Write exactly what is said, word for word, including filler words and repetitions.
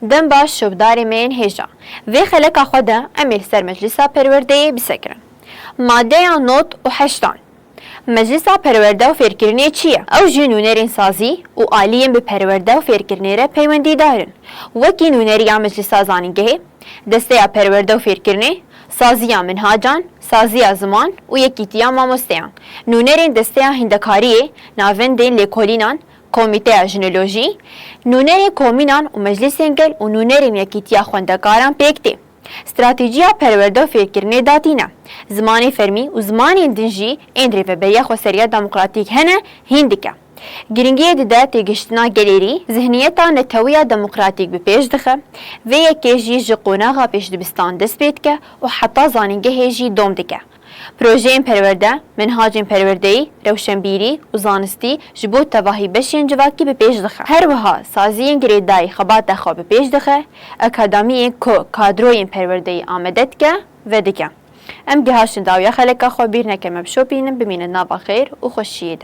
Dem baş şopdarê me yên hêja. Vê xeleka xwe de em ê li ser Meclisa Perwerdeyê bisekirin. Madeya nod û heştan. Meclisa Perwerde û Fêrkirinê çi ye? Ew jî nûnerên sazî û aliyên bi perwerde û fêrkirinê re peywendîdar in. Wekî nûneriya Meclisa Zanîngehê, Desteya Perwerde û Fêrkirinê, Saziya Minhacan, Saziya Ziman û Yekîtiya Mamosteyan. Nûnerên Desteya Hindekariyê, Navendên Lêkolînan, Komîteya Jinolojî, nûnerên komînan û meclîsên gel û nûnerên Yekîtiya Xwendekaran pêk tê. Stratejiya perwerde û fêrkirinê datîne. Zimanê fermî û zimanên din jî ên di Rêveberiya Xweseriya Demokratîk hene, hîn dike. Giringiyê dide têgihiştina gelêrî, zihniyeta netewiya demokratîk bi pêş dixe. Vê yekê jî ji qonaxa pêşdibistan dest pê dike û heta zanîngehê jî dom dike. Projeyên perwerde, menhacên perwerdeyî, rewşenbîrî û zanistî ji bo tevahî beşên civakî bi pêş dixe. Her wiha saziyên girêdayî xebata xwe bi pêş dixe, akademiyên ku kadroyên perwerdeyî amade dike, vedike. Em gihaştin dawiya xeleka xwe, bîr neke me bişopînin, bimînin nava xêr û xweşiyê de.